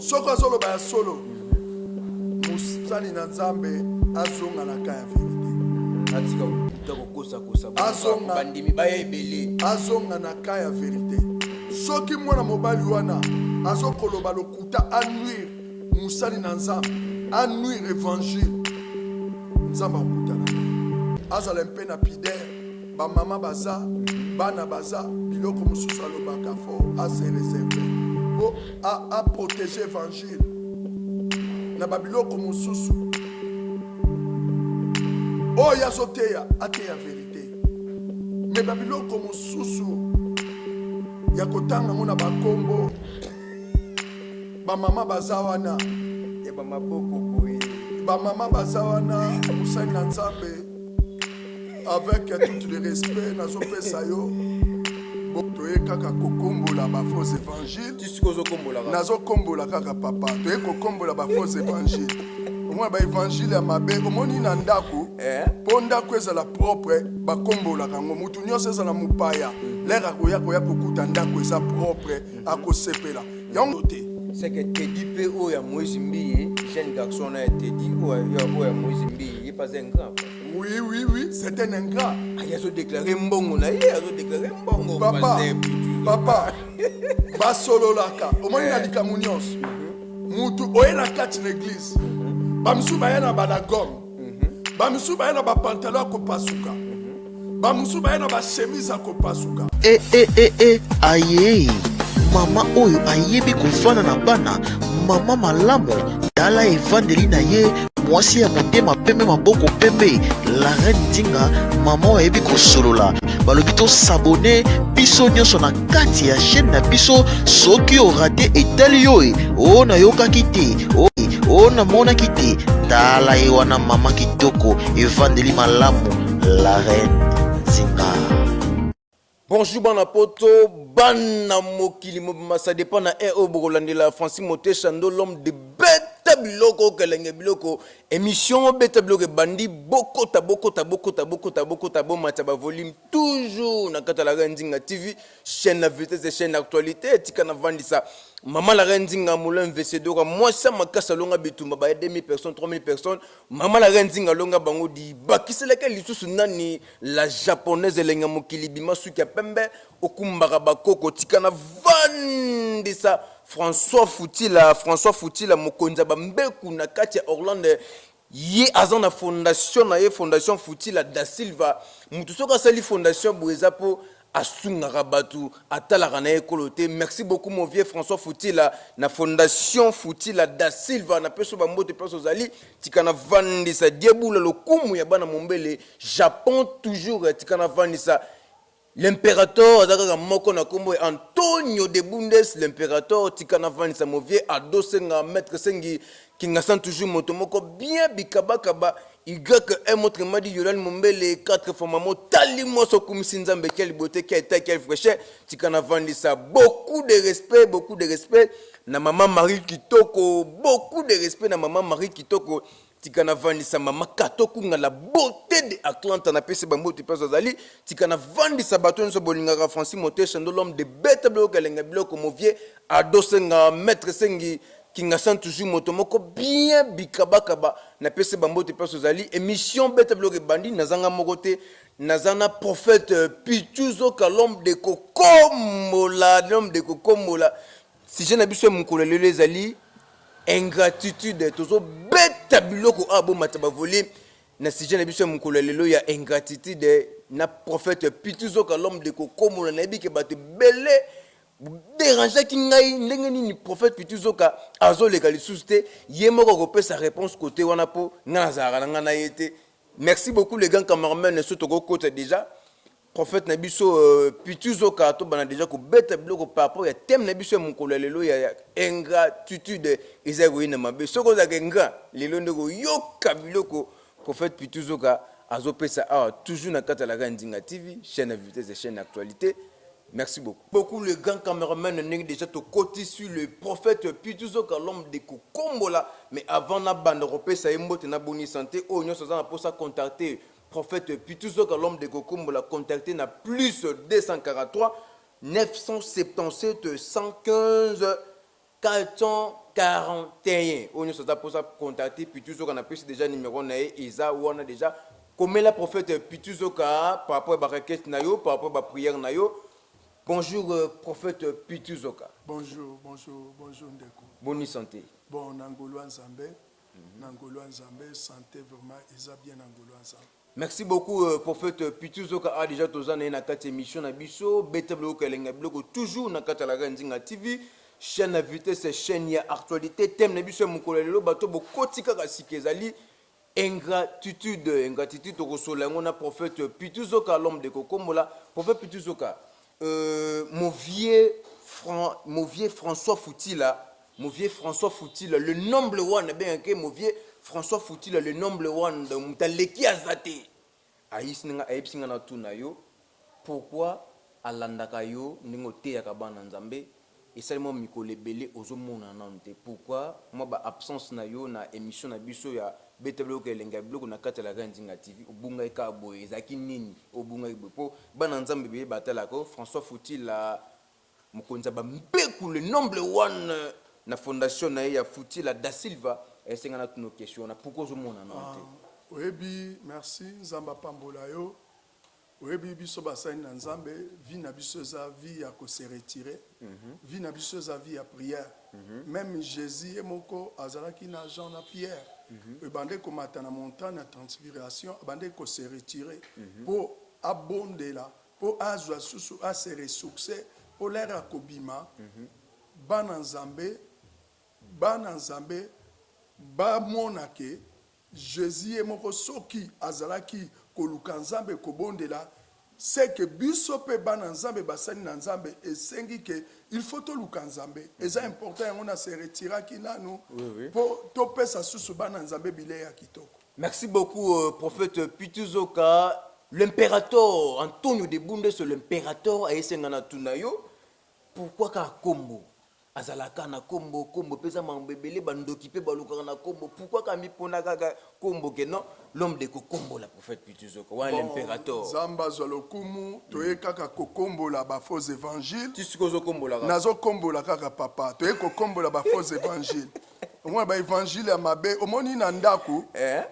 Soki azoloba ya solo, mosali na Nzambe azonga na ka ya verite. Atika kokuta kokosakosa. Azonga. Bandimi baya ebele. Azonga na ka ya verite. Soki mwana mobali wana azokoloba lokuta, anuire mosali na Nzambe, anuire évangile, Nzambe akokutana na ye. Azala mpe na pudeur. Bamama baza, bana baza, biloko mosusu alobaka, faut ase réserve mpo aprotéger évangile na babiloko mosusu oyo azoteya. Ateya verité, mais babiloko mosusu ya kotanga yango na bakombo, bamama baza wana. Ya bamaboko boye. Bamama baza wana. Mosali na Nzambe, avec tout le respect nazopesa yo, toye kaka kokombola bafaux évangile. Ti sikoyo ozokombolaka. Nazokombola kaka, papa. Toye kokombola bafaux évangile. Omona baévangile ya mabe, omoni na ndako. Mpo ndako ezala propre, bakombolaka yango. Mutu nyonso, ezala mopaya, lere akoya koya kokuta ndako eza propre, akosepela yango te. C'est que Teddy mpe oyo ya Moïse Mbiye, jeune garçon na ya Teddy oyo ya Moïse Mbiye, ye mpe aza ingrat. Oui, c'est un ingrat. Aye azodéclarer mbongo na ye, azodéclarer mbongo. Papa, Pasteur Pitu. papa, basololaka. Omoni, na likambo nyonso, mutu oye na kati na église, bamisusu baya na balagome, bamisusu baya na bapantalon ya kopasuka, bamosusu baya na bachemise ya kopasuka. E e e e, aye mama oyo ayebi kofanda na bana, mama malamu. Tala evandeli na ye, mwasi ya motema pembe, maboko pembe, la reine Nzinga. Mama oyo ayebi kosolola. Balobi tos'abonner biso nyonso na kati ya chaîne na biso. Soki orater, etali yo. E oyo nayokaki te, oyo namonaki te. Tala ye wana, mama kitoko, evandeli malamu, la reine Nzinga. Bonjour bana poto, bana mokili mobimba, ça dépend na heure oyo bokolandela Francis Motesha Ndo, l'homme de beta biloko, kelenge biloko. Émission beta biloko ebandi. Bokota, bokota, bokota, bokota, bokota, bomata bavolume toujours na kati ya La Reine Nzinga TV, chaîne la vitesse, chaîne actualité. Etika na vandisa mama la reine Nzinga Moulin Vesedoka, mwasi ya makasi, alonga bitumba baya 2000 personnes, 3000 personnes. Mama la reine Nzinga alonga bango di bakiselaka lisusu nani? La japonaise, elenga mokili, bima suki ya pembe, okumbaka bakoko. Tika na vandisa François Futila. François Futila, mokonzi ya bambeku na kati ya Orlande. Ye aza na fondation na ye, Fondation Futila da Silva. Motu soki asali fondation boye, eza mpo asungaka bato, atalaka na ye ekolo te. Merci beaucoup, mon vieux François Futila na Fondation Futila da Silva. Napesi bambote place ozali. Tika na vandisa Diebula, lokumu ya bana mombele Japon toujours. Tika na vandisa l'impérateur, aza kaka moko na nkombo ya Antonio de Bundes, l'impérateur. Tika na vandisa mon vieux Adosenga, maître Sengi Kingasan toujours, moto moko bien bikabakaba ym, autrement dit Yolande Mombele 4 fois. Mamo tali mwasi okumisi Nzambe, quelle beauté, quelle taille, quelle fraîcheur. Tika na vandisa, beaucoup de respect, beaucoup de respect na mama Marie Kitoko, beaucoup de respect na mama Marie Kitoko. Tika na vandisa mama Katokunga, la beauté de Atlanta. Napesi bambote mpe azali. Tika na vandisa bato nyonso bolingaka Francis Motesha Ndo, l'homme de beta biloko, elenga biloko, mon vieux Adosenga, maître Sengi Kingasan toujours, moto moko bien bikabakaba. Napesi bambote mpe ozali. Émission beta biloko ebandi. Nazanga moko te, naza na prophète Pichuzoka, l'homme de kokombola, l'homme de kokombola. Sujet na biso ya mokolo lelo ezali ingratitude. Tozobeta biloko awa, bomata bavolume na sujet na biso ya mokolo ya lelo ya ingratitude na prophète Pituzoka, l'homme de kokombola. Nayebi ke bato ebele dérangeaki ngai ndenge nini prophète Pituzoka azoleka lisusu te. Ye moko akopesa réponse kote wana, mpo ngai nazalaka na ngai na ye te. Merci beaucoup, les grands cameramen. So tokokota déjà, prophète na biso Pituzoka, tobanda déjà kobeta biloko par rapport ya thème na biso ya mokolo ya lelo ya ingratitude. Eza koyina mabe soki ozalaka ingrat. Lelo nde koyoka biloko prophète Pituzoka azopesa awa, toujours na kati ya La Nzinga TV, chaîne ya vitesse, chaîne actualité. Merci beaucoup, beaucoup, le grand cameraman. Ndenge déjà tokoti sur le prophète Pituzoka, l'homme de kokombola. Mais avant nabanda kopesa ye mbote na boni santé, oyo nyonso aza na mposa contacter prophète Pituzoka, l'homme de kokombola, contacter na plus 243 977 115. 441. Oyo nyonso aza mposa contacter Pitu Zoka, napesi déjà numéro na ye, eza wana déjà. Komela prophète Pitu Zoka par rapport ya barequête na yo, par rapport ya baprière na yo. Bonjour prophète Pitu Zoka. Bonjour, bonjour, bonjour ndeko. Boni santé? Bon, na ngolu ya Nzambe, na ngolu ya Nzambe, santé vraiment eza bien na ngolu ya Nzambe. Merci beaucoup prophète Pitu Zoka. A déjà toza na ye na kati ya émission na biso Beta Biloko, Elenga Biloko, toujours na kati ya Laka Nzinga TV, chaîne ya vitesse, chaîne ya actualité. Thème na biso ya mokolo ya lelo, bato bokoti kaka sika, ezali ingratitude. Ingratitude, tokosola yango na prophète Pitu Zoka, l'homme de kokombola. Prophète Pitu Zoka, mon vieux François Futila, mon vieux François Futila, le number one, abengaki mon vieux François Futila le number one, moto aleki aza te. Ayebisi nga, ayebisi nga na tuna yo pourquoi alandaka yo ndenge oteyaka bana Nzambe. Esali mwa mikolo ebele ozomona nanu te. Pourquoi mwa ba absence na yo na émission na biso ya Beta Biloko, Elenge ya Biloko na kati ya Laka Nzinga TV? Obungaki kaka boye, ezalaki nini obungaki boye? Mpo bana Nzambe ebele batalaka François Futila, mokonzi ya bambeku, le number one na fondation na ye ya Futila da Silva. Esenga na tuna question wana: pourquoi ozomona nanu te? Ah, oyebi, merci, Nzambe apambola yo. Oyebi, biso basali na Nzambe, vie na biso eza vie ya kose retirer, vie na biso eza vie ya prière. Même Jésus ye moko azalaki na Jean na Pierre, ebande komata na montagne ya Transfiguration, ebande kose retirer mpo abondela, mpo azwa susu ase ressource, mpo l'heure akobima, bana Nzambe, bana Nzambe bamona ke Jésus ye moko soki azalaki koluka Nzambe, kobondela, c'est que biso mpe bana Nzambe, basali na Nzambe, esengi ke il faut toluka Nzambe, eza important. Yango na se retiraki nanu mpo topesa susu bana Nzambe bilei ya kitoko. Merci beaucoup, prophète Pituzoka. L'impérateur Antonio de Bundes, l'impérateur ayesenga na tuna yo pourquoi kaka kombo azalaka na kombo. Kombo mpe eza makambo ebele, bandoki mpe balukaka na kombo. Pourquoi kaka mipona kaka kombo ke non, l'homme de kokombola, prophète Pituzoka wana, l'impérateur? Nzambe azwa lokumu. Toye kaka kokombola bafaux évangile. Ti sikoyo ozokombolaka? Nazokombola kaka, papa. Toye kokombola bafaux évangile. Omona baévangile ya mabe, omoni na ndako,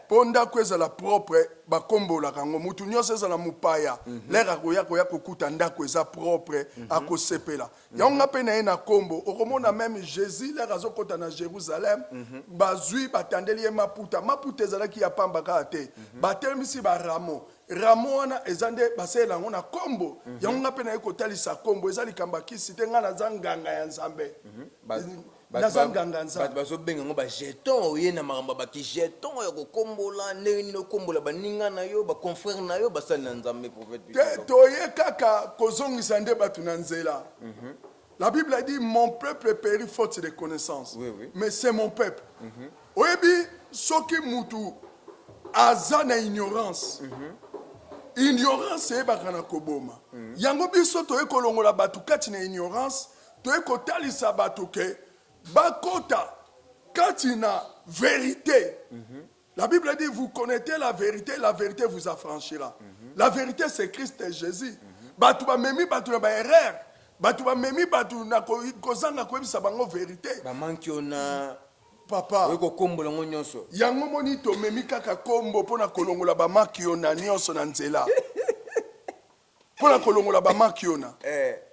mpo ndako ezala propre, bakombolaka yango. Mutu nyonso, ezala mopaya, l'heure akoya koya kokuta ndako eza propre, akosepela. Yango nga mpe na ye na kombo. Okomona même Jésus, l'heure azokɔta na Jérusalem, bazwi batandeli ye maputa. Maputa ezalaki ya pamba kaka te, batelemisi barameaux. Rameau wana eza nde basalela yango na kombo. Yango nga mpe na ye kotalisa kombo eza likambo ya kisi te. Nga naza nganga ya Nzambe. Naza nganga Nzambe. Bato bazobenga yango bajeton. Oye na makambo ya bakijeton ya kokombola, ndenge nini okombola baninga na yo, baconfrère na yo, basali na Nzambe, prophète? Te, toye kaka kozongisa nde bato na nzela. La Bible a dit: "Mon peuple périt faute de connaissance." Mais c'est mon peuple. Oyebi, soki mutu aza na ignorance, ignorance eyebaka na koboma. Yango biso toye kolongola bato kati na ignorance, toye kotalisa bato ke bakota kati na vérité. La Bible dit: "Vous connaissez la vérité, la vérité vous affranchira." La vérité, c'est Christ et Jésus. Bato bamemi bato na baerreur, bato bamemi bato na kozanga koyebisa bango vérité. Bamanki yo na Papa. Oye kokombola yango nyonso. Yango moni tomemi kaka kombo mpona kolongola bamaki yo na nyonso na nzela, mpona kolongola bamaki yo na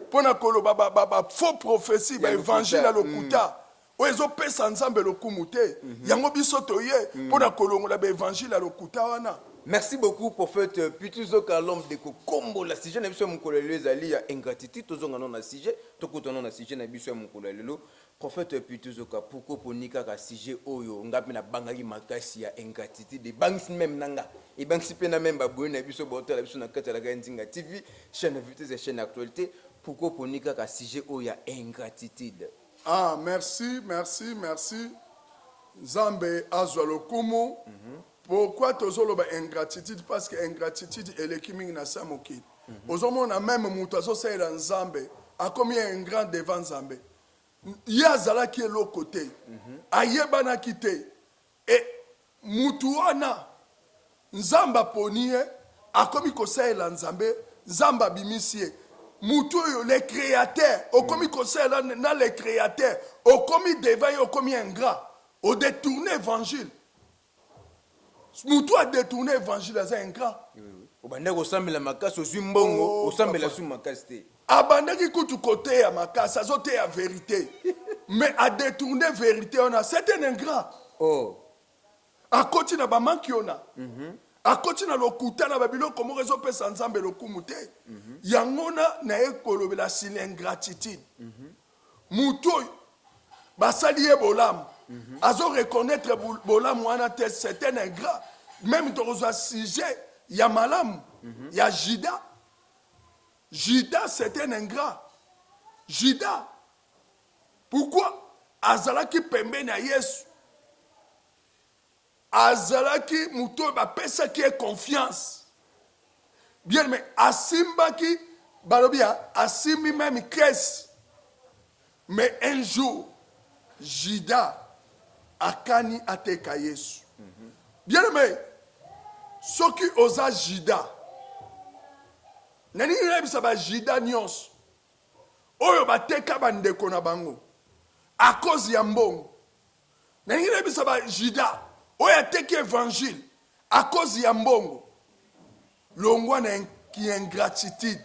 mpona koloba ba faux prophétie, baévangile ya lokuta oyo ezopesa Nzambe lokumu te. Yango biso toye mpona kolongola baévangile ya lokuta wana. Merci beaucoup, prophète Pituzoka, l'homme de kokombola. Sujet na biso ya mokolo ya lelo ezali ya ingratitude. Tozonga no na sujet, tokutana na sujet na biso ya mokolo ya lelo. Prophète Pituzoka, pourquoi poni kaka sujet oyo? Nga mpe nabangaki makasi ya ingratitude. Ebangisi même na nga, ebangisi mpe na même baboye na biso baotala biso na kati ya Laka ya Nzinga TV, chaîne vitesse ya chaîne actualité. Pourquoi poni kaka sujet oyo ya ingratitude? Ah, merci, merci, merci. Nzambe azwa lokumu. Pourquoi tozoloba ingratitude? Parce que ingratitude eleki mingi na sa mokili. Ozomona même moto azosalela Nzambe akomi ingrat devant Nzambe. Ye azalaki eloko te, ayebanaki te, e mutu wana Nzambe aponi ye, akomi kosalela Nzambe, Nzambe abimisi ye. Mutu oyo le créateur, okomi kosalela na le créateur, okomi devant ye, okomi ingrat, odetourne évangile. Mutu adetourne évangile aza ingrat. Obandaki kosambela makasi, ozwi mbongo, Oh, osambela papa. su makasi te. Abandaki kutu koteya makasi, azoteya vérité, mais adetourne vérité wana, c'est un ingrat. Oh. Akoti na bamanki wana, akoti na lokuta na babiloko moko ezopesa Nzambe lokumu te. Yango na naye kolobela sur l'ingratitude. Mutu oyo basali ye bolamu, azo reconnaître bolamu wana te, c'est un ingrat. Même tokozwa sujet ya malamu ya Judas. Judas, c'est un ingrat. Judas, pourquoi? Azalaki pembeni ya Yesu, azalaki moto oyo bapesaki ye confiance bien, mais asimbaki, balobi ya asimbi même caisse. Mais un jour Judas akani ateka Yesu. Bien aimé, soki oza Judas, nalingi nayebisa bajudas nyonso oyo bateka bandeko na bango à cause ya mbongo, nalingi nayebisa bajudas oyo ateki évangile à cause ya mbongo, longwa na ingratitude.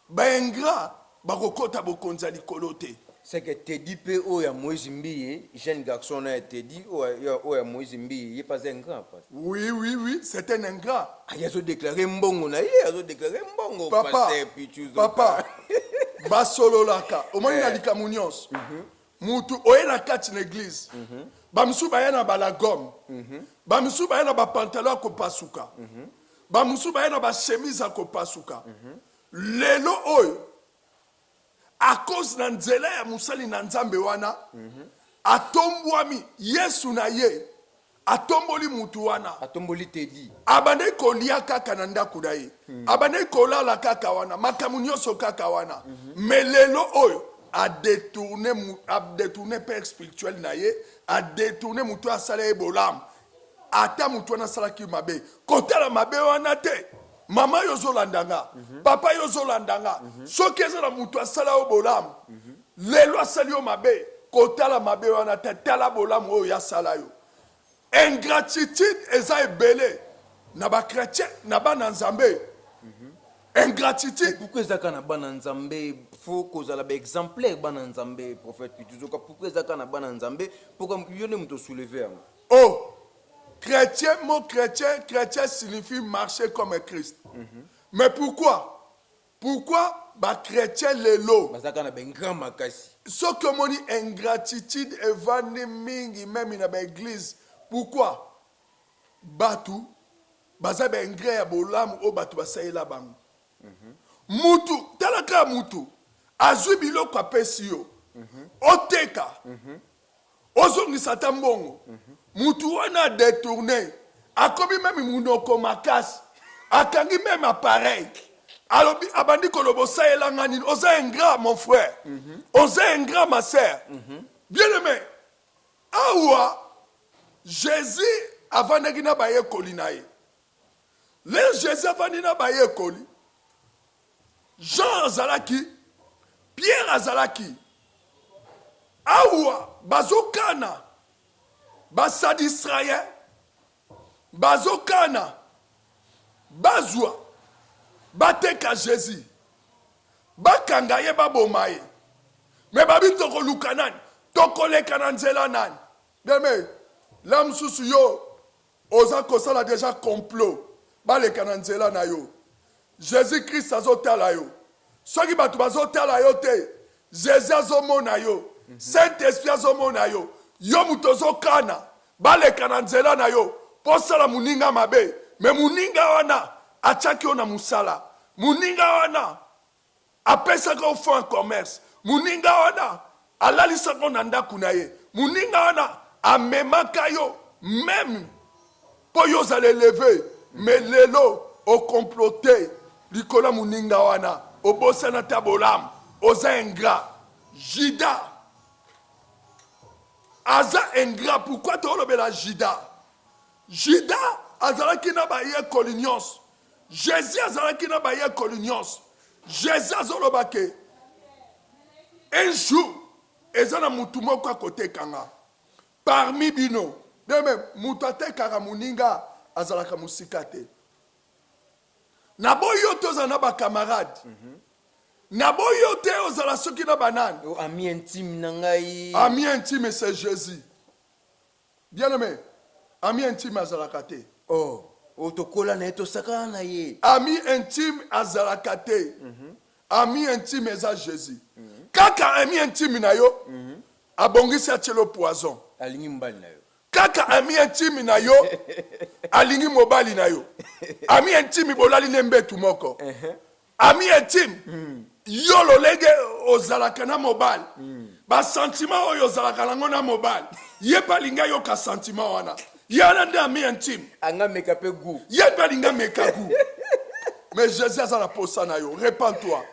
Baingrat bakokɔta bokonzi ya likolo te. C'est que Teddy mpe oyo ya Moïse Mbiye, jeune garçon na ya Teddy oyo ya Moïse Mbiye, ye mpe aza ingrat, pasteur? Oui, c'est un ingrat. Aye azodéclare mbongo na ye, azodéclare mbongo. Papa, Pasteur Pichu Zoka. Papa, basololaka, omoni na likambo nyonso, mutu oye na kati na église, bamisusu baya na balagome, bamisusu baya na bapantalon ya kopasuka, bamosusu baya na bachemise ya kopasuka. Lelo oyo, à cause na nzela ya mosali na Nzambe wana, atombwami. Yesu na ye atomboli mutu wana. Atomboli Teddy. Abandaki kolia kaka na ndako na ye, abandaki kolala kaka wana, makambo nyonso kaka wana. Mais lelo oyo adétourne, adétourne père spirituel na ye, adétourne motu oyo asala ye bolamu. Ata motu wana asalaki mabe, kotala mabe wana te. Mama, yo ozolanda nga, papa, yo ozolanda nga, soki eza na motu asala yo bolamu, lelo asali yo mabe, kotala mabe wana te, tala bolamu oyo asala yo. Ingratitude eza ebele na bachrétien, na bana Nzambe, ingratitude. Pourquoi ezaka na bana Nzambe? Faut kozala baexemplaire bana Nzambe. Prophète Pichu Zoka, pourquoi ezaka na bana Nzambe? Pourquoi yo nde moto osoulever yango? Oh, chrétien, mot chrétien, chrétien signifie marcher comme un Christ. Mais pourquoi bachrétien lelo bazalaka na baingrat makasi? Soki omoni ingratitude evandi mingi même na baéglise, pourquoi? Bato baza baingrat ya bolamu oyo bato basalela bango. Mutu, tala kaka, mutu azwi biloko, apesi yo, oteka, ozongisa ata mbongo, mutu wana adétourne, akomi même munoko makasi, akangi même appareil, alobi, abandi koloba: "Osalelanga nini?" Oza ingrat, mon frère, oza ingrat, ma sœur. Bien aimé, awa Jésus avandaki na bayekoli na ye. Le Jésus avandi na bayekoli, Jean azalaki, Pierre azalaki awa, bazokana, basadducéens bazokana bazwa, bateka Jésus, bakanga ye, baboma ye. Mais babi: "Tokoluka nani? Tokoleka na nzela nani?" Deme la mosusu yo oza kosala déjà complot, baleka na nzela na yo. Jésus Christ azotala yo. Soki bato bazotala yo te, Jésus azomona yo, Saint Esprit azomona yo. Yo moto ozokana baleka na nzela na yo mpo osala moninga mabe, mais moninga wana atiaki yo na mosala, moninga wana apesaka yo fonds commerce, moninga wana alalisaka yo na ndako na ye, moninga wana amemaka yo même mpo yo ozala élevé. Mais lelo okomplote likolo ya moninga wana, obosana ta bolamu, oza ingrat. Judas aza ingrat. Pourquoi toolobela Judas? Judas azalaki na bayekoli nyonso, Jésus azalaki na bayekoli nyonso. Jésus azoloba ke un jour eza na mutu moko akoteka nga parmi bino. Bien-aimé, mutu atekaka moninga azalaka mosika te. Naboyi yo te ozala na ba camarade. Naboyi yo te ozala soki na banani. Oh, ami intime na ngai. Ami intime, c'est Jésus. Bien-aimé, ami intime azalaka te. Oh, oh tokola na ye, tosakana na ye. Ami intime azalaka te. Ami intime eza Jésus. Kaka ami intime na yo abongisi, atielo poison. Alingi mobali na yo. Kaka ami intime na yo alingi mobali na yo. Ami intime, bolali ne mbetu moko. Ami intime, yo lolenge ozalaka na mobali, basentiment oyo ozalaka nango na mobali, ye mpe alingi ayoka sentiment wana. Ye wana nde ami intime. Anga meka mpe goût. Ye mpe alingi ameka goût. Mais Jésus aza na posa na yo. Repens-toi.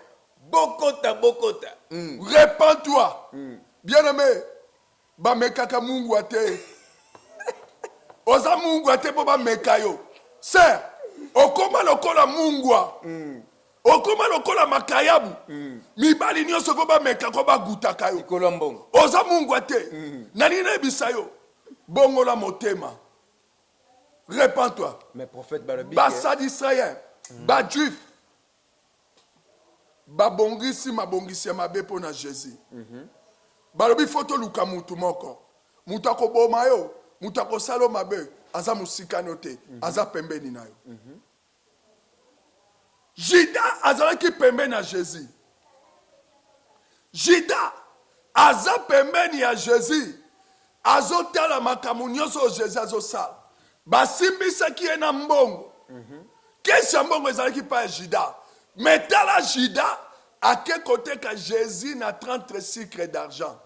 Bokota, bokota. Repens-toi. Bien aimé, bamekaka mungwa te. Oza mungwa te mpo bameka yo. Sœur, okóma lokola mungwa, okóma lokola makayabu. Mibali nyonso mpo bameka ko bagutaka yo. Likolo ya mbongo. Oza mungwa te. Nalingi nayebisa yo, bongola motema, repens-toi. Mais prophète, balobi ke Basadducéens, bajuif babongisi mabongisi ya mabe mpo na Jésus. Balobi fo toluka mutu moko, moto akoboma yo, moto akosala yo mabe. Aza mosika no te, aza pembeni na yo. Juda azalaki pembeni ya Jésus. Juda aza pembeni ya Jésus, azotala makambo nyonso oyo Jésus azosala. Basimbisaki ye na mbongo. Kesi ya mbongo ezalaki pa ya Juda. Me tala, Juda ake koteka Jésus na 30 sicles d'argent.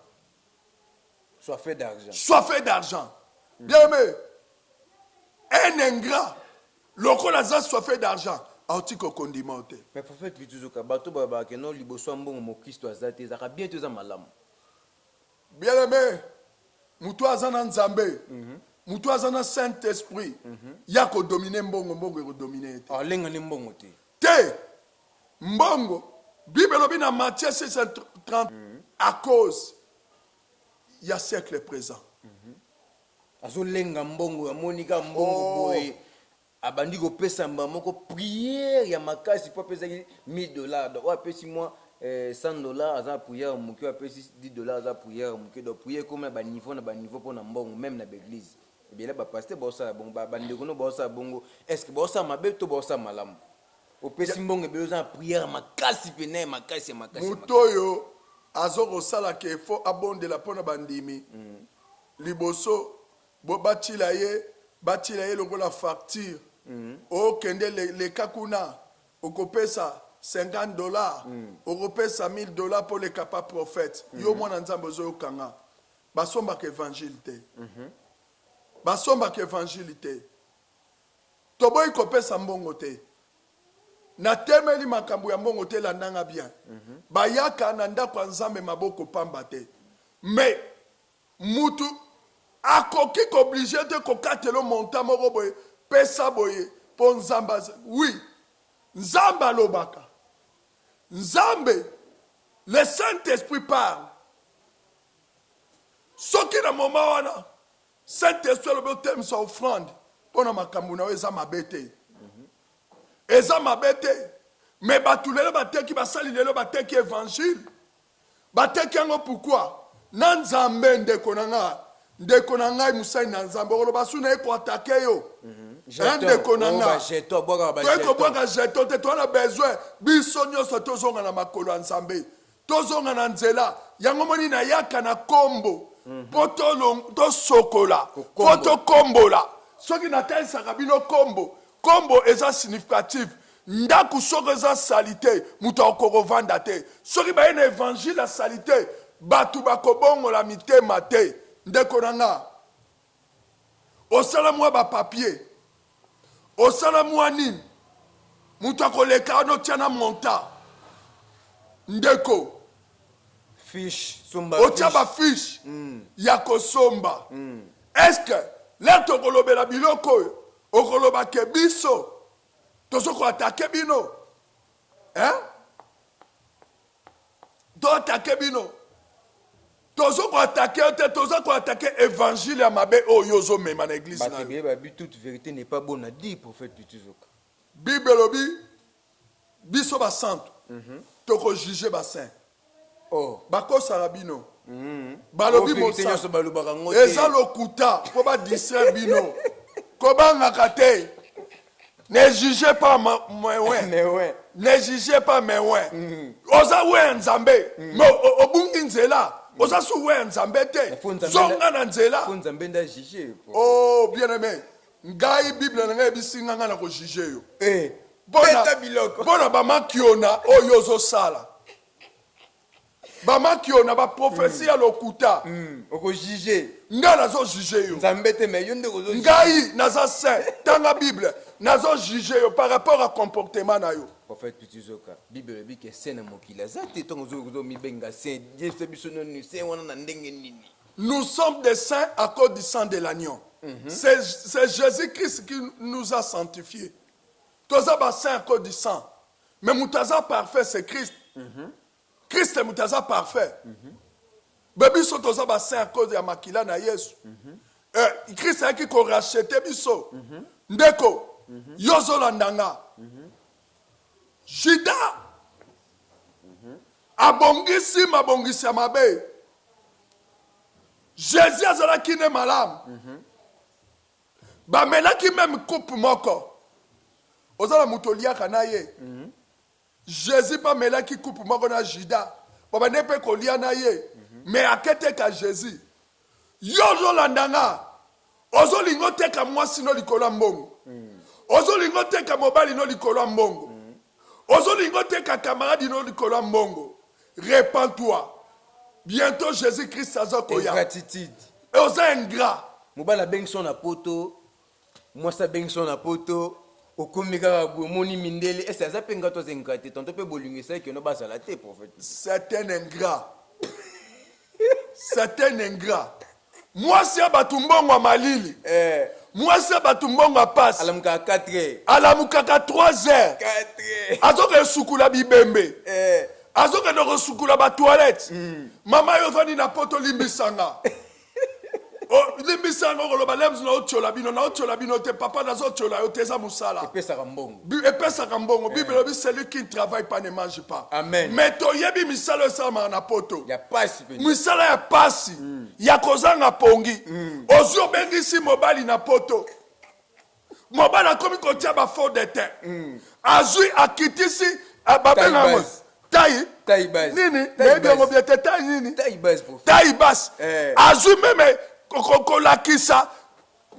Soif d'argent. Soif d'argent. Bien aimé, un ingrat lokola aza soif d'argent, aotika kokondima yo te. Mais prophète Pituzuka, bato balobaka no liboso ya mbongo mokristo aza te. Ezalaka bien to eza malamu? Bien aimé, moto aza na Nzambe, moto aza na Saint Esprit ya kodominer mbongo, mbongo ekodominer ye te. Alenga nde mbongo te. Te, mbongo, Bible elobi na Matthieu 630, à cause ya siècle présent. Azolenga mbongo, amoni kaka mbongo. Boye abandi kopesa mbala moko prière ya makasi mpo apesaki 1000 $. Donc oyo apesi mwa 100 $ aza na prière moke, oyo apesi 10 $ aza prière moke. Donc prière ekomi na baniveau na baniveau mpo na mbongo. Même na baeglise ebele, bapasteur baosala bongo, bandeko no baosala bongo. Est ce que baosala mabe to baosala malamu? Opesi mbongo ebele, oza na prière makasi pene ya makasi ya makasi ya Moto oyo aza kosalaka efo abondela mpona bandimi liboso bo batila ye, batila ye lokola facture. Okende leka kuna, okopesa 50 $, okopesa 1000 $ mpo leka pa prophète. Yo mwana Nzambe ozoyokanga, basombaka évangile te, basombaka évangile te. Toboyi kopesa mbongo te, natemeli makambo ya mbongo te. Landanga bien, bayaka na ndako ya Nzambe maboko pamba te. Mais mutu akoki koobliger te kokatela montant moko boye, pesa boye mpo Nzambe oui, Nzambe alobaka. Nzambe, le Saint Esprit parle. Soki na moment wana Saint Esprit alobi otemisa offrande mpo na makambo na yo, eza mabe te, eza mabe te. Me bato lelo bateki, basali lelo bateki évangile, bateki yango. Pourquoi? Na Nzambe, ndeko na nga, ndeko na ngai, mosali na Nzambe, okoloba su na ye koattaquer yo. Ndeko na nga, toyei kobwaka jeton te. Toza na besoin biso nyonso tozonga na makolo ya Nzambe, tozonga na nzela yango. Moni, nayaka na kombo mpo tosokola, mpo tokombola. Soki natalisaka bino kombo, kombo eza significatif. Ndako soki eza sali te, moto akoki kovanda te. Soki baye na évangile ya sali te, bato bakobongola mitema te. Ndeko na nga, osala mwa bapapier, osala mwa nini, moto akoleka wana, otya na montant, ndeko. Fiche, somba. Otya bafiche ya kosomba. Est-ce l'heure tokolobela biloko oyo, okoloba ke biso tozo koattaquer bino, hein? To attaquer bino. Tozo ko attaquer yo te, toza ko attaquer évangile ya mabe oyo ozo mema na église na Bato yo. ebele babi toute vérité n'est pas bonne à dire, prophète Tutuzoka. Bible elobi biso basantu toko juger ba saint. Oh. Bakosaka bino. Balobi Oh, vérité nyonso mosantu. balobaka yango te. Eza lokuta mpo ba distraire bino. Kobangaka te. Ne jugez pas ma ouais. Mais ouais. Ne jugez pas mais ouais. Oza we ya Nzambe. Mais obungi nzela. Oza su we ya Nzambe te. Faut Nzambe Zonga na nzela. Faut Nzambe nda juger. Oh bien-aimé. Ngai Bible na ngai ebisi nga nga na ko juger yo. Eh. Bona Beta biloko. bona ba makiona oyo ozosala. Ba makiona ba prophétie ya lokuta. Oko juger. Ngai nazo juger yo. Nzambe te mais yo nde ozo Ngai naza saint. Tanga Bible. Nazo juger yo par rapport à comportement na yo. Prophète Tutuzoka, Bible elobi ke saint na mokili aza te ntango ozo ozo mibenga saint, yebisa biso nanu saint wana na ndenge nini? Nous sommes des saints à cause du sang de l'agneau. C'est Jésus-Christ qui nous a sanctifiés. Toza ba saints à cause du sang. Mais moto aza parfait, c'est Christ. Christ moto aza parfait. Be biso toza ba saints à cause ya makila na Yesu. Christ ayaki ko racheter biso. Ndeko, yo ozolanda nga. Judas abongisi mabongisi ya mabe. Jésus azalaki ne malamu. Bamelaki même coupe moko. Oza na moto oliaka na ye. Jésus mpe amelaki coupe moko na Judas. Babande mpe kolia na ye. Mais aketeka Jésus. Yo ozolanda nga. Ozolinga oteka mwasi no likolo ya mbongo. Ozolinga oteka mobali no likolo ya mbongo. Ozolinga oteka camarade no likolo ya mbongo. Repends-toi. Bientôt Jésus-Christ aza koya. Ingratitude. Oza ingrat. Mobali abengisi yo na poto, mwasi abengisi yo na poto, okomi kaka boye omoni mindele, est-ce aza mpe ingrat to aza ingrat te? Tantôt mpe bolingo esalaki yo bazala te, prophète. C'est un ingrat. C'est un ingrat. Mwasi ya bato mbongo ya malili. Mwasi ya bato mbongo ya pasi. Alamukaka 4 heures. Alamukaka 3 heures. 4 heures. Azokende sukula bibembe. Azokende kosukula ba toilette. Mama yo ovandi na poto limbisanga. Oh, limbisanga okoloba lemz na otiola bino, na otiola bino te, papa nazotiola yo te, eza mosala. Epesaka mbongo. Epesaka mbongo. Bible elobi celui qui ne travaille pas ne mange pas. Amen. Mais toyebi misala oyo esalamaka na poto. Ya pasi mpenza. Misala ya pasi, ya kozanga pongi. Ozwi obengisi mobali na poto. Mobali akomi kotia ba fond de teint. Azwi akitisi, babenga yango basse. taille. Taille basse. Nini? Taille Nayebi yango basse. bien te, taille nini? Taille basse, prophète. Taille basse. Azwi meme kolakisa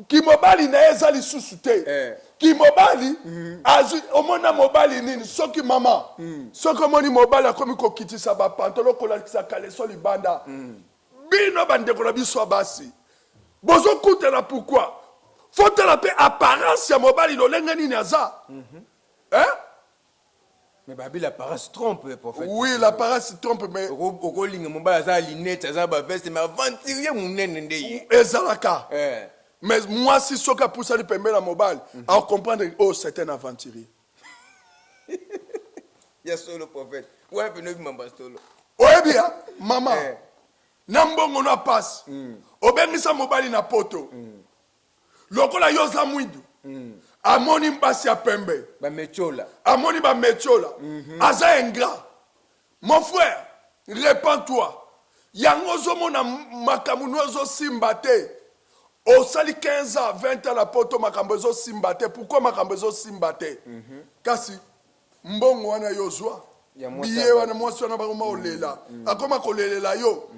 kimobali na ye eza lisusu te. Kimobali azwi, omona mobali nini? Soki mama, soki omoni mobali akomi kokitisa ba pantalon, kolakisa caleçon libanda. Bino bandeko na biso ya basi bozokutana pourquoi? Fotala pe apparence ya mobali lolenge nini aza. Hein? Mais babi l'apparence trompe, prophète. Oui, l'apparence trompe, mais okolinga mobali aza lunette, aza ba veste, mais aventurier munene nde ye. Ezalaka. Mais mwasi soki apusani pembeni na mobali, a comprendre oh c'est un aventurier. Ya solo prophète. Ouais, peno bimamba solo. Oyebi ya mama. Na mbongo na pasi. Obengisa mobali na poto. Lokola yo oza mwindu. Amoni mbasi ya pembe. Ba metiola. Amoni ba metiola. Aza ingrat. Mon frère, repens-toi. Yango ozomona makambo no ezosimba te. Osali 15 ans, 20 ans na poto makambo ezosimba te. Pourquoi makambo ezosimba te? Kasi mbongo wana yo ozwa. Ya mwasi Billet ya wana mwasi wana bakoma kolela. Akoma kolelela yo.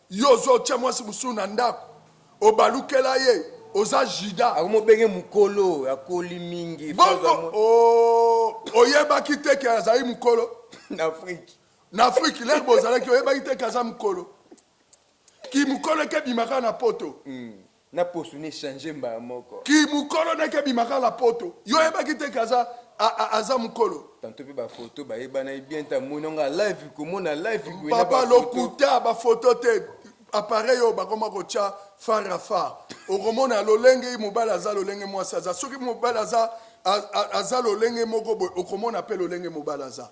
Yo ozwa otia mwasi mosusu na ndako. Obalukela ye, oza Judas. Akoma obenge mokolo, akoli mingi. Bongo, oh, oyebaki te ke azali mokolo? Na Afrique. Na Afrique, lere bozalaki, oyebaki te ke aza mokolo? Ki mokolo eke ebimaka na poto. Na poso ne changer mbala moko. Ki mokolo neke ebimaka na poto. Yo oyebaki te ke aza mokolo? Tantôt pe ba photo bayebana bien ta moni nga live komona live ko Papa lokuta ba photo te. Appareil oyo bakoma kotia phare à phare. Okomona lolenge mobali aza lolenge mwasi aza. Soki mobali aza lolenge moko boye, okomona pe lolenge mobali aza.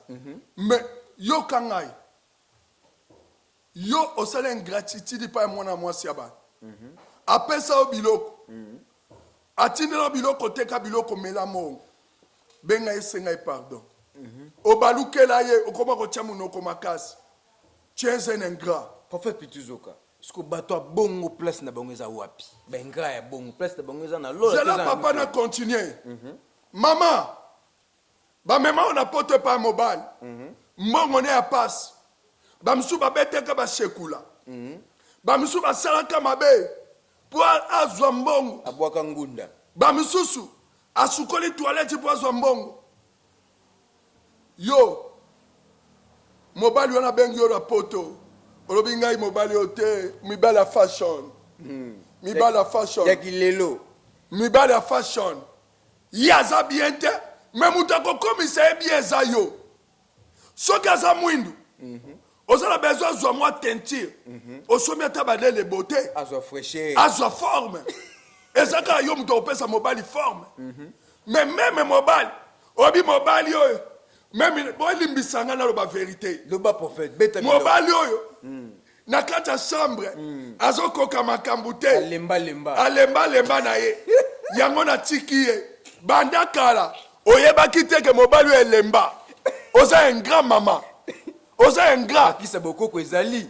Mais yoka ngai. Yo osali ingratitude epai ya mwana mwasi ya bato. Apesa yo biloko. Atindela yo biloko, teka biloko, mela mongo. Benga ye, senga ye pardon. Obalukela ye, okoma kotia monoko makasi. Tu es un ingrat. Prophète Pituzoka, siko bato ya bongo place na bango eza wapi? Ba ingrat ya bongo place na bango eza na lola to Zela eza na papa lifelo? na continuer. Mama, Bamema yo na poto epai ya mobali, mbongo ne ya pasi. Ba misusu babetaka ba shekula, ba misusu basalaka mabe po azwa mbongo. Abwaka ngunda. Ba misusu asukoli toilette po azwa mbongo. Yo mobali wana abengi yo na poto, olobi ngai mobali oyo te, mibali ya fashion, mibali ya fashion, Ya kilelo. Mibali ya fashion. Ye aza bien te mais mutu akokomisa ye bien eza yo. Soki aza mwindu oza na besoin azwa mwa teinture, osombi ata balele beauté, Azwa fraîcheur, azwa forme. Eza kaka yo mutu akopesa mobali forme. Mais meme mobali, oyebi mobali oyo meme, bolimbisa nga naloba verite. Loba prophète, beta biloko. Mobali oyo na kati ya chambre azokoka makambo te, Alemba lemba. Alemba lemba na ye, yango natiki ye. Banda kala oyebaki te ke mobali oyo elemba. Oza ingrat mama, oza ingrat. Akisa bokoko ezali.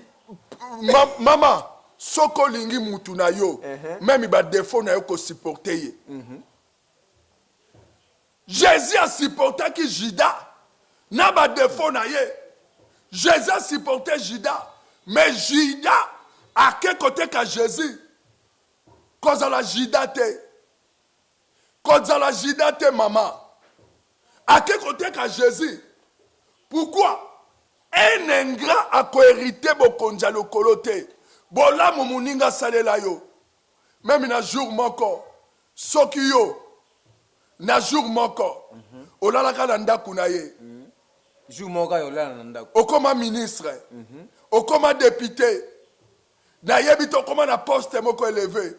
Mama, soki olingi mutu na yo, meme ba défaut na yo, kosupporte ye. Jésus asupportaki Judas na ba défaut na ye. Jésus asupporte Judas, mais Judas ake koteka Jésus. Kozala Judas te, kozala Judas te mama. Ake koteka Jésus. Pourquoi? Un ingrat akohérite bokonzi ya lokolo te. Bolamu moninga asalela yo, meme na jour moko, soki yo na jour moko olalaka na ndako na ye, Jour moko kaka olala na ndako. Okoma ministre, okoma député, nayebi te, okoma na poste moko élevé,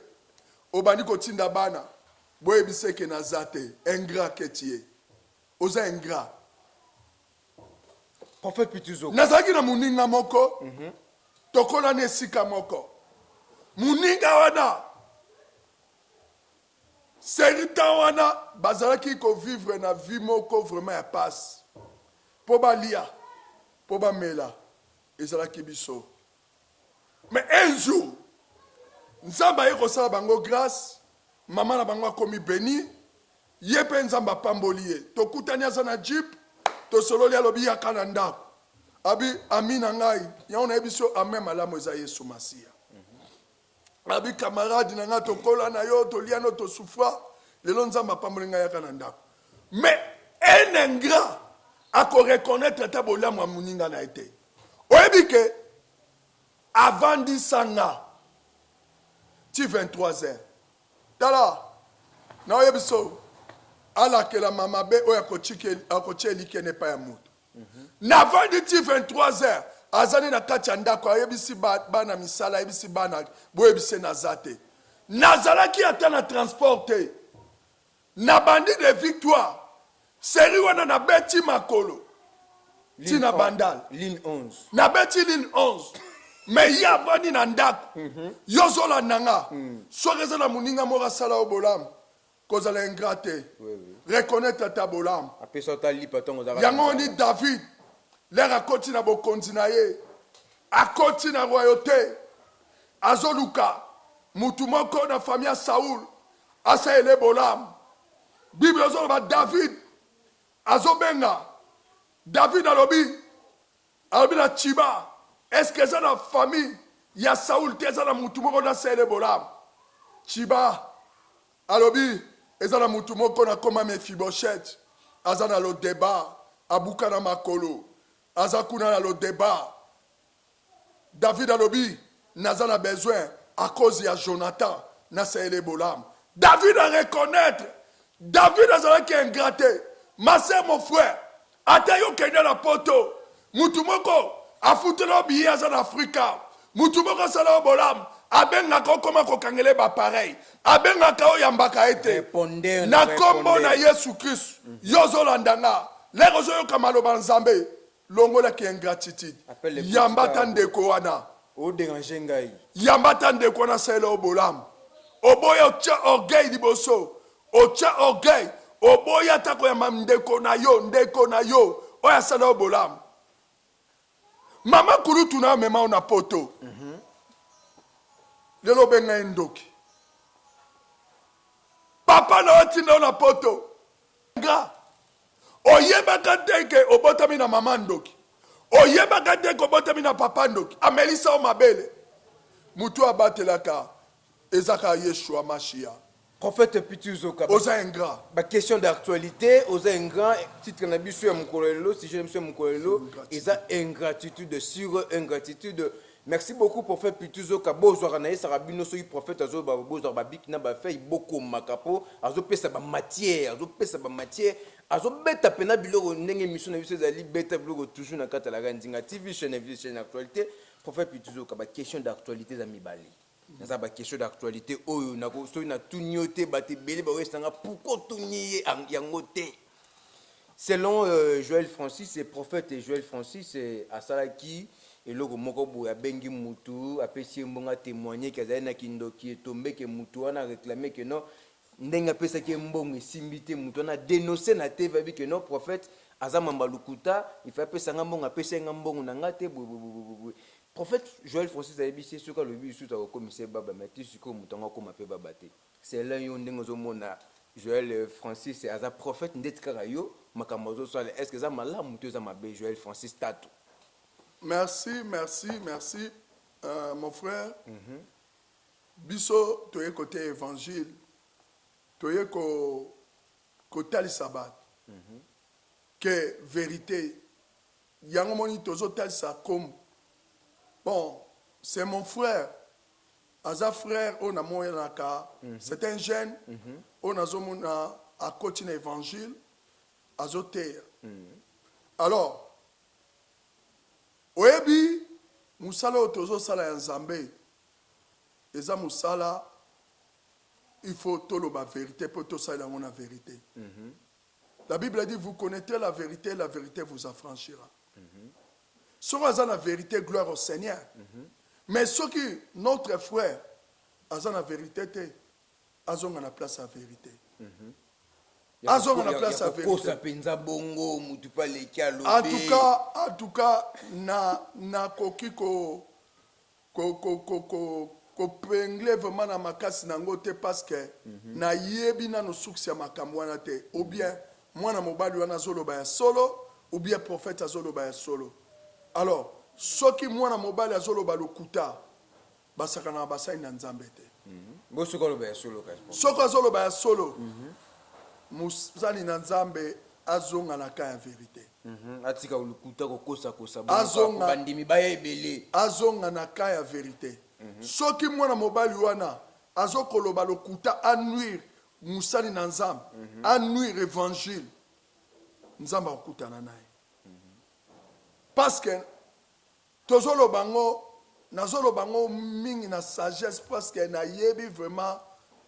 obandi kotinda bana, boyebisa eke naza te. Ingrat que tu es, oza ingrat. Prophète Pituzoka. Nazalaki na moninga moko, tokolani esika moko. Moninga wana, seri temps wana bazalaki kovivre na vie moko vraiment ya pasi. Mpo balia, mpo bamela, ezalaki biso. Mais un jour Nzambe aye kosala bango grâce, mama na bango akomi beni, ye mpe Nzambe apamboli ye. Tokutani, aza na jeep, tosololi, alobi yaka na ndako. Abi ami na ngai, yango nayebi so amen malamu eza Yesu Masiya. Abi camarade na ngai, tokola na yo, tolia no, tosufra, lelo Nzambe apamboli ngai, yaka na ndako. Mais un ingrat akoreconnaitre ata bolamu ya moninga na ye te. Oyebi ke avandisa nga ti 23 heures. Tala, naoyebi so alakelama mabe oyo akotia elikene epai ya moto. Navandi ti 23 heures, azali na kati ya ndako, ayebisi bana misala, ayebisi bana boyebise naza te. Nazalaki ata na transport te. Nabandi de Victoire serie wana, nabeti makolo ti na Bandal. Ligne 11. Nabeti ligne 11, mais ye avandi na ndako. Yo ozolanda nga, soki eza na moninga moko asala yo bolamu, kozala ingrat te, reconnaître ata bolamu. Apesa ata lipa ntango ozalaka na Yango nzala. ni David, lere akoti na bokonzi na ye, akoti na royauté, azoluka mutu moko na famille ya Saul asalele bolamu. Bible ezoloba David azobenga, David alobi na Tsiba: "Est-ce eza na famille ya Saul te, eza na mutu moko nasalele bolamu?" Tsiba alobi eza na mutu moko nakoma Mefiboshet, aza na Lodeba, abuka na makolo, aza kuna na Lodeba. David alobi naza na besoin à cause ya Jonathan nasalele bolamu. David a reconnaître, David azalaki ingrat te. Ma sœur, mon frère, ata yo kende na poto, mutu moko afutela yo billet, aza na Afrika, mutu moko asala yo bolamu, abengaka, okoma kokangela ye bapareil, abengaka, oyambaka ye te. Répondez. Na nkombo na répondez. Yesu Kristu, yo ozolanda nga, lere ozoyoka maloba Nzambe, longolaki ingratitude. Appelle le Yamba ata petit. ndeko wana. O déranger ngai. Yamba ata ndeko wana asalela yo bolamu. Oboya otya orgueil liboso. Otya orgueil. Oboya ata koyamba ndeko na yo, ndeko na yo oyo asala yo bolamu. Mama kulutu na yo amema yo na poto. Lelo obenga ye ndoki. Papa na yo atinda yo na poto. Nga oyebaka te ke obotami na mama ndoki, oyebaka te ke obotami na papa ndoki, amelisa yo mabele. Mutu abatelaka eza kaka Yeshua Mashiah. Prophète Pitu Zoka, oza ingrat. Ba question d'actualité, oza ingrat, titre na biso ya mokolo lelo, sujet na biso ya mokolo lelo eza ingratitude sur ingratitude. Merci beaucoup prophète Pitu Zoka, bozwaka na yesaka bino soki prophète azoloba bozwaka ba bic na ba feuille bokomaka po azopesa ba matière, azopesa ba matière, azobeta pena biloko ndenge émission na biso ezali beta biloko toujours na kati ya la Nzinga TV chaîne vie chaîne actualité. Prophète Pitu Zoka, ba question d'actualité eza mibale. Naza ba question d'actualité oyo nako soki natuni yo te bato ebele bakoyebisa nga pourquoi otuni ye yango te. Selon Joël Francis, prophète Joël Francis asalaki eloko moko boye abengi mutu apesi ye mbongo a temoigner ke azali na kindoki etombe ke mutu wana a reclamer ke non ndenge apesaki ye mbongo esimbi te mutu wana a denoncer na TV abi ke non prophète aza mamba lokuta il fallait apesa nga mbongo apesaki nga mbongo na nga te boye boye boye boye. Prophète Joël Francis ayebisi ye soki alobi lisusu akokomisa ye baba mais ti sikoyo mutu yango akoma pe baba te. Selon yo ndenge ozo mona Joël Francis aza prophète ndeti kaka yo makambo azo sala est ce que eza malamu to eza mabe Joël Francis Tatu? Merci merci merci mon frère biso toye koteya evangile toye ko kotalisa bato que verite Yango omoni tozo talisa kombo bon c'est mon frère aza frère oyo namonaka c'est un jeune oyo nazo mona akoti na evangile azo teya alors oyebi musala oyo tozo sala ya Nzambe eza musala il faut toloba verite po tosalela yango na verite. La bible dit vous connaitrez la verite la verite vous affranchira. Soki aza na verite gloire au Seigneur. Mais soki notre frère aza na verite te azonga na place ya verite. Azonga na place ya verite. Kosa penza bongo mutu pe aleki alobi. En tout cas, en tout cas na nakoki ko ko ko ko ko ko pengle vraiment na makasi na yango te parce que na yebi nanu source ya makambo wana te ou bien mwana mobali wana azo loba ya solo ou bien prophète azo loba ya solo alors soki mwana mobali azo loba lokuta basakanaka basali na nzambe te. Bo soki aloba ya solo kasi prophète. Soki azo loba ya solo mosali na nzambe azonga na camp ya verite. Atika lokuta kokosa kosa bongo kaka po bandimi baya ebele. Azonga na camp ya verite. Soki mwana mobali wana azo koloba lokuta a nuire mosali na nzambe, a nuire evangile, nzambe akokutana naye. Parce que Tozo loba ngo nazo loba ngo mingi na sagesse parce que nayebi vraiment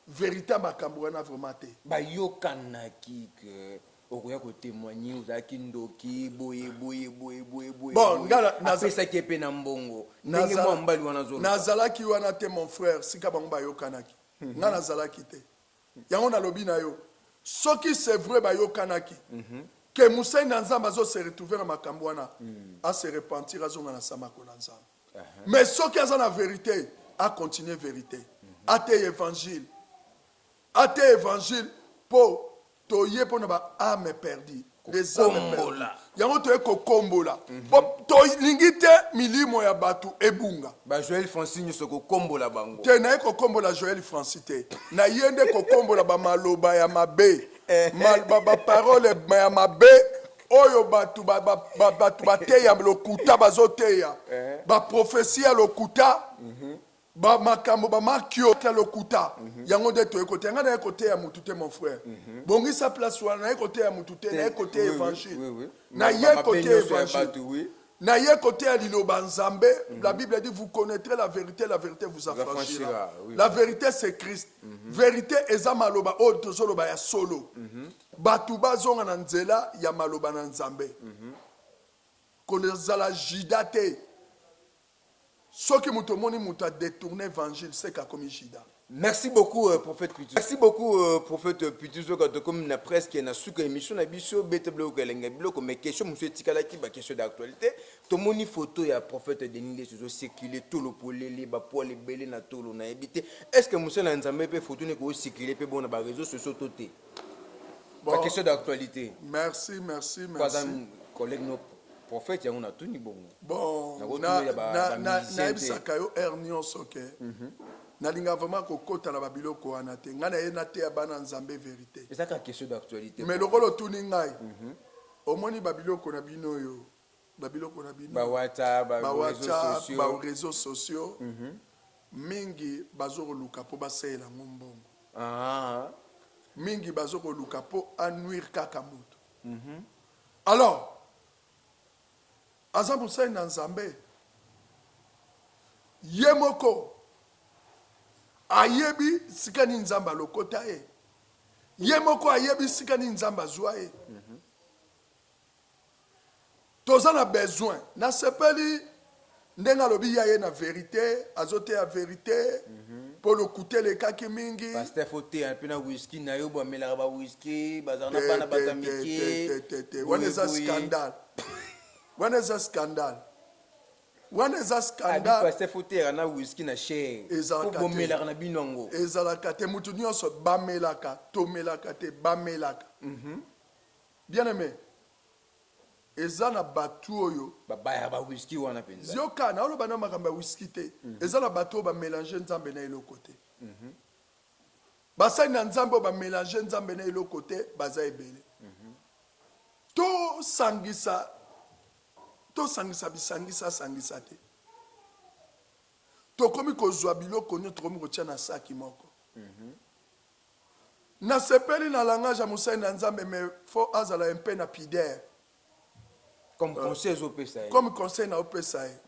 verite ya makambo wana vraiment te. Bayokanaki que okoya ko temoigner ozalaki ndoki boye boye boye boye boye Bon, boye. nga na- naza- Apesaki ye pe na mbongo ndenge Nazala- mwa mobali wana azoloba. Nazalaki wana te mon frère sika bango bayokanaki nga nazalaki te. Yango nalobi na yo soki c'est vrai bayokanaki que mosali na Nzambe azo se retrouver na makambo wana a se repentir azonga na samako na Nzambe. Mais soki aza na verite a continuer verite ateya evangile ateya evangile po Toye pona ba ame perdu, les ames perdues. Yango toye kokombola. Po tolingi te milimo ya batu ebunga. Ba Joël Francis nyoso kokombola bango. Te naye kokombola Joël Francis te. Naye nde kokombola ba maloba ya mabe. Ma, ba parole ya mabe oyo batu ba, ba, ba, batu bateya lokuta bazoteya. Ba prophetie ya lokuta. Ba makambo ba makio ya lokuta yango nde toye koteya nga naye koteya mutu te mon frère bongisa place wana naye koteya mutu te naye koteya evangile naye koteya evangile naye koteya liloba nzambe la bible dit vous connaitrez la verite la verite vous affranchira la verite c'est Christ verite eza maloba oyo tozoloba ya solo batu bazonga na nzela ya maloba na nzambe kozala juda te. Soki moto omoni moto a detourne evangile seke akomi juda. Merci beaucoup euh, prophète Pitu. Merci beaucoup euh, prophète Pitu Zoka tokomi na presque na suka émission na biso beta biloko elenga biloko mais question mosusu etikalaki ba question d'actualité tomoni photo ya prophète Denis Lessie ezo circuler tolo polele ba poil ebele na tolo nayebi te est ce que mosala ya Nzambe mpe photo ne ko circuler mpe bon na ba réseaux sociaux to te Bon, ba question d'actualité merci merci Kwaza merci collègue no prophète yango natuni bongo bon Nakotuna ya ba- ba musicien te. nayebisaka yo heure nyonso ke nalingaka vraiment kokota na babiloko wana te ngai naye nateya bana nzambe verité eza kaka question d'actualité mais lokola otuni ngai omoni babiloko na bino oyo babiloko na bino ba WhatsApp ba ba réseaux WhatsApp sociaux ba réseaux sociaux mingi bazokoluka mpo basalela yango mbongo ah mingi bazokoluka mpo anuire kaka moto alors aza mosali na nzambe ye moko ayebi sika nini nzambe alokota ye ye moko ayebi sika nini nzambe azwa ye toza na besoin nasepeli ndenge alobi ya ye na verité azoteya verité mpo lokuta elekaki mingi pasteur faut teya mpe na whisky na yo bamelaka ba whisky bazala na bana bato ya mike te, te, te. wana eza scandale wana eza scandale wana eza abi scandale pasteur faut teyaka na whisky na cher Ezalaka po te. bomelaka na bino yango ezalaka te mutu nyonso bamelaka tomelaka te bamelaka bien aimé eza na bato oyo babayaka ba whisky wana mpenza yoka naoloba na makambo ya whisky te eza na bato oyo bamélange nzambe na eloko te basali na nzambe oyo bamélange nzambe na eloko te baza ebele tosangisa tosangisa bisangisa sangisa te tokomi kozwa biloko nyonso tokomi kotia na saki moko nasepeli na langage ya mosali na nzambe mais faut azala mpe na pudeur comme conseil ezopesa ye comme conseil na opesa ye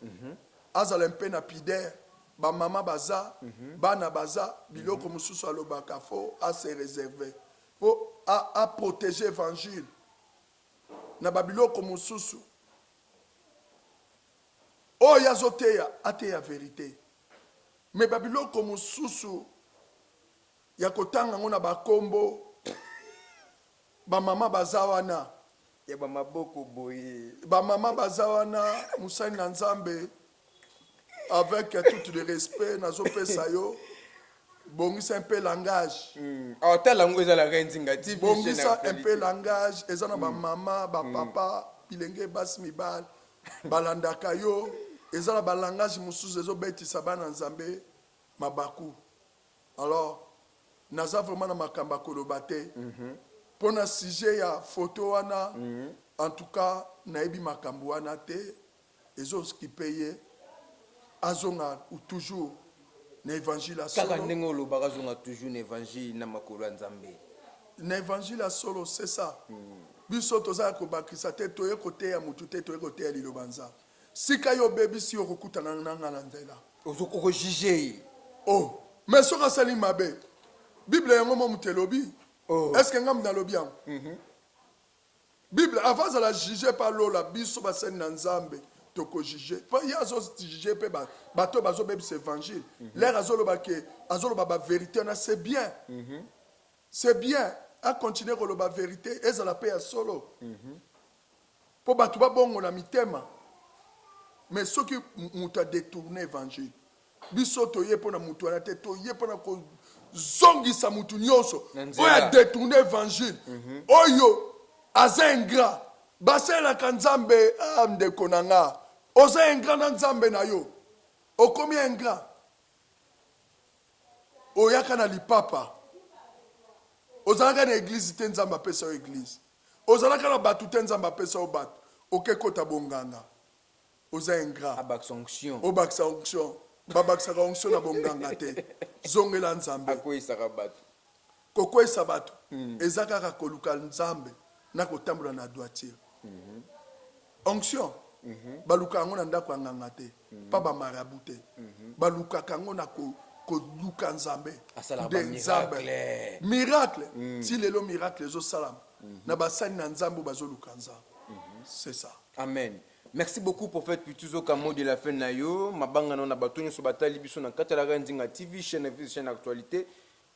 azala mpe na pudeur bamama baza bana baza biloko mosusu alobaka faut ase réserve faut aprotéger évangile na babiloko mosusu oyo azoteya ateya vérité mais babiloko mosusu ya kotanga yango na bakombo bamama baza wana ya bamaboko boye bamama baza wana mosali na nzambe avec tout le respect nazopesa yo bongisa mpe langage awa tala yango ezalaka nzinga tv bongisa un peu langage eza na bamama bapapa bilenge basi mibali balandaka yo eza na balangage mosusu ezobetisa bana nzambe mabaku alors naza vraiment na makambo ya koloba te mpo na sujet ya photo wana en tout cas nayebi makambo wana te ezoskipe ye azonga toujours na évangile ya kaka solo ndenge olobaka azonga toujours na évangile na makolo ya nzambe na évangile ya solo c'est ça biso toza ya kobakisa te toye koteya motu te toye koteya liloba nzambe sika yo obebisi yo kokutana na nga na nzela okojuge ye oh mais soki asali mabe bible yango mo moto elobi Oh. est ce que nga moto nalobi yango bible avant azala juge pa lola biso basali na nzambe tokojuge po ye azojuge mpe bato oyo bazobebisa évangile lere azoloba ke azoloba bavérité wana c'est bien c'est bien acontinue koloba vérité ezala mpe ya solo mpo bato babongola mitema mais soki moto adétourne évangile biso toye mpo na motu wana te toye mpo na kozongisa motu nyonso Na nzela. oyo adétourne évangile oyo aza ingrat basalelaka nzambe ah, ndeko na nga oza ingrat na nzambe na yo okomi ingrat oyaka na lipapa ozalaka na église te nzambe apesa yo église ozalaka na bato te nzambe apesa yo bato okekota bonganga oza ingrat abakisa onction obakisa onction babakisaka onction na bonganga te zongela nzambe akweyisaka bato kokweyisa bato eza kaka koluka nzambe na kotambola na droiture onction baluka yango na ndako ya nganga te pa bamarabu te balukaka yango na koluka nzambe Asalaka Nde ba miracle. miracle ti lelo miracle ezosalama na basali na nzambe oyo bazoluka nzambe c'est ça amen. Merci beaucoup, prophète Pituzo. Mot de la fin na yo, mabanga na bato nyonso batali biso na kati ya la Nzinga TV, chaîne ya chaîne actualité,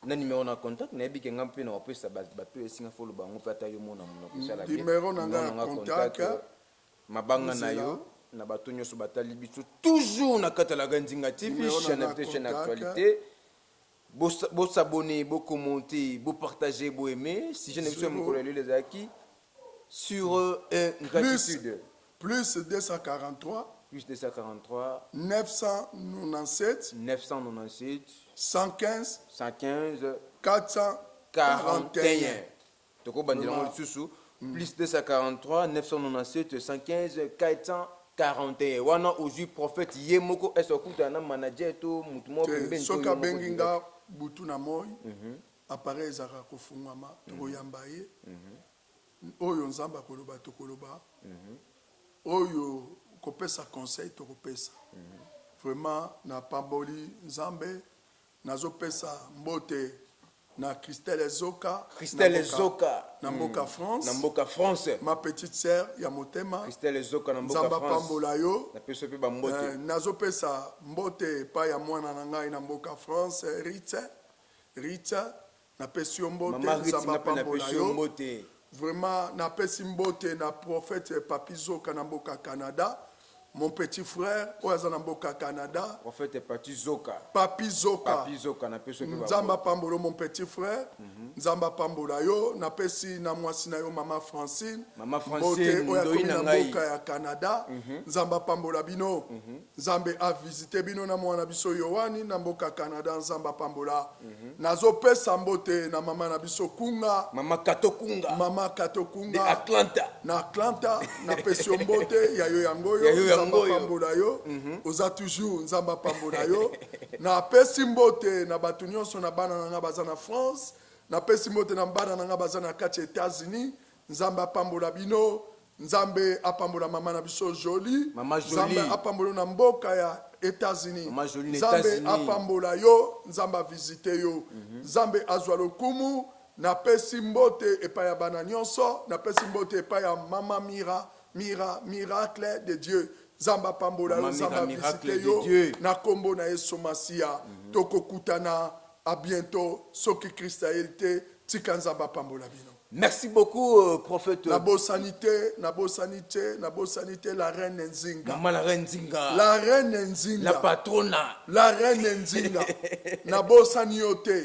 na numéro na contact. Nayebi ke nga mpe na kopesa bato esinga folo bango mpe, ata yo mona monoko esala bien. Numéro na nga ya contact. Mabanga na yo na bato nyonso batali biso toujours na kati ya la Nzinga TV, Numéro na chaîne nga ya chaîne contact. actualité. Bosabonner, bocommenter, bopartager, boaimer. Sujet na biso ya mokolo ya lelo ezalaki sur ingratitude. Plus 243. Plus 243. 997. 997. 115. 115. 441. 41. Tokobandela yango lisusu: plus 243 997 115 441. Wana ozwi prophète ye moko. Ese okutana na manager to mutu moko te? Pembeni to Soki yo moko abengi direct? nga butu na moi, appareil ezalaka kofungwama, tokoyamba ye. Oyo Nzambe akoloba, tokoloba. Oyo kopesa conseil, tokopesa. Vraiment, napamboli Nzambe. Nazopesa mbote na Christelle Ezoka. Christelle Na Ezoka. Na mboka France. Na mboka France. Ma petite sœur ya motema. Christelle Ezoka na mboka Nzambe France. apambola yo. Napesi mpe bambote. Nazopesa mbote epai ya mwana na ngai na mboka France, Ritse. Ritse, napesi yo mbote. Mama Rit, Nzambe nga mpe apambola napesi yo yo. mbote. Vraiment, napesi mbote na prophète Papi Zoka na mboka Canada, mon petit frère oyo aza na mboka Canada. Prophète Papi Zoka. Papi Zoka. Papi Zoka, napesi yo mpe Nzambe bambote. apambola yo, mon petit frère. Nzambe apambola yo. Napesi na mwasi na yo, mama Francine, Mama mbote, Francine, oyo ndoi akomi na na ngai. mboka ya Canada. Nzambe apambola bino, Nzambe avisite bino na mwana biso Yohani na mboka Canada. Nzambe apambola. Nazopesa mbote na mama na biso Kunga. Mama Kato Kunga. Mama Kato De Kunga. Atlanta. Na Atlanta, napesi yo mbote ya yo yango oyo. Ya yo Nzambe yango oyo. apambola yo, oza toujours. Nzambe apambola yo. Napesi mbote na bato nyonso, na bana na nga baza na France. Napesi mbote na bana na nga baza na kati ya États-Unis. Nzambe apambola bino. Nzambe apambola mama na biso Joli. Mama Jolie. Nzambe apambola yo na mboka ya États-Unis. Mama Jolie na Nzambe États-Unis. apambola yo, Nzambe avisite yo, Nzambe azwa lokumu. Napesi mbote epai ya bana nyonso. Napesi mbote epai ya mama Mira, Mira, miracle de Dieu. Nzambe apambola yo. Mama Nzambe Mira, miracle avisite de yo Dieu. na nkombo na Yesu Masiya. Tokokutana, à bientôt, soki Krist ayeli te. Tika Nzambe apambola bino. Merci beaucoup, prophète. Nabosani te, nabosani te, nabosani te la reine Nzinga. Mama la reine Nzinga. La reine Nzinga. La patrona. La reine Nzinga, nabosani yo te.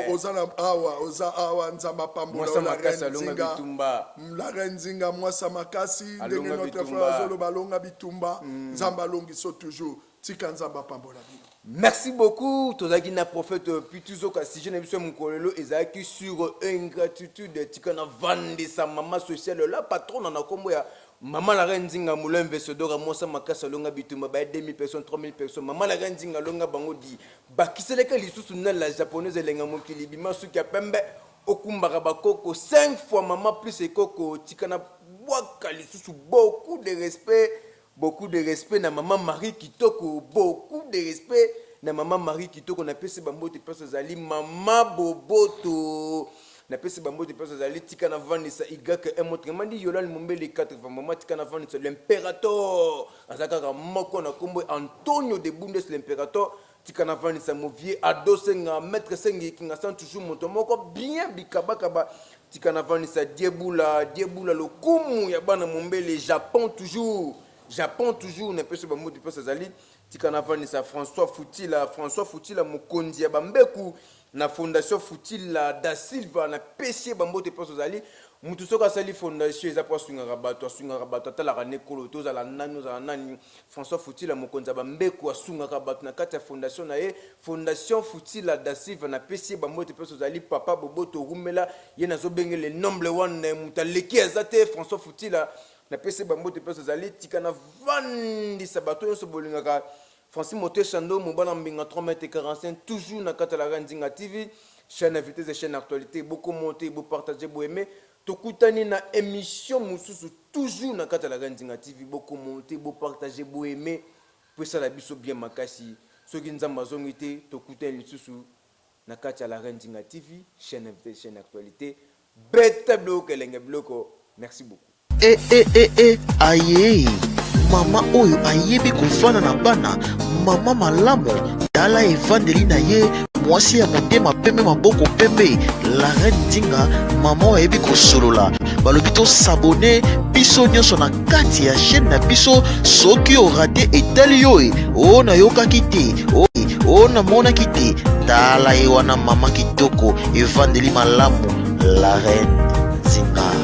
Oh, oza na awa, oza awa. Nzambe apambola Mwasa yo, la makasi reine alonga Nzinga. bitumba. La reine Nzinga, mwasa makasi ndenge Alonga notre bitumba. frère azoloba, alonga bitumba. Nzambe alongiso toujours. Tika Nzambe apambola bino. Merci beaucoup. Tozalaki na prophète Pituzoka. Sujet na biso ya mokolo lelo ezalaki sur ingratitude. Tika na vandisa mama sociale, la patrona, na nkombo ya mama la reine Nzinga Moulin Vesedora. Mwasa makasi alonga bitumba. Baya 2000 personnes, 3000 personnes, mama la reine Nzinga alonga bango. Di bakiseleka lisusu na la japonaise elenga mokili bima suki ya pembe, okumbaka bakoko 5 fois, mama plus ekoko. Tika na bwaka lisusu beaucoup de respect, beaucoup de respect na mama Marie Kitoko, beaucoup de respect na mama Marie Kitoko. Napesi bambote place azali. Mama Boboto, napesi bambote place azali. Tika navandisa Y autrement dit Yolande Mombele 4 mama. Tika navandisa l'impérator, aza kaka moko na nkombo Antonio de Bundes, l'impérator. Tika navandisa movie Ado Senga, maître Sengi Kinga san, toujours moto moko bien bikabakaba. Tika navandisa Diebula, Diebula, lokumu ya bana Mombele, Japon toujours, Japon toujours. Napesi bambote place azali. Tika navandisa François Futila, François Futila, mokonzi ya bambeku na fondation Futila da Silva. Napesi ye bambote place ozali. Mutu soki asali fondation, eza mpo asungaka bato, asungaka bato, atalaka nekolo te, ozala nani, ozala nani. François Futila, mokonzi ya bambeku, asungaka bato na kati ya fondation na ye, fondation Futila da Silva. Napesi ye bambote place ozali. Papa Boboto Rumela, ye nazobengele nombre wana, moto aleki aza te. François Futila, napesi ye bambote place ozali. Tika navandisa bato nyonso bolingaka Francis Moteshando, mobala mbinga, 3 mètre 45, toujours na kati ya la Nzinga TV, chaîne vitesse, chaîne actualité. Bokommente, bopartage, boaime. Tokutani na émission mosusu, toujours na kati ya la Nzinga TV. Bokommente, bopartage, boaime po esala biso bien makasi. Soki Nzambe azongi te, tokutani lisusu na kati ya la Nzinga TV, chaîne vitesse, chaîne actualité. Beta biloko, elenge biloko. Merci beaucoup. E e e e aye. Mama oyo ayebi kofanda na bana, mama malamu, tala evandeli na ye, mwasi ya motema pembe, maboko pembe, la reine Nzinga, mama oyo ayebi kosolola. Balobi to s'abonner biso nyonso na kati ya chaîne na biso. Soki orate etali yo e, o nayokaki te, o, o namonaki te, tala ye wana mama kitoko, evandeli malamu, la reine Nzinga.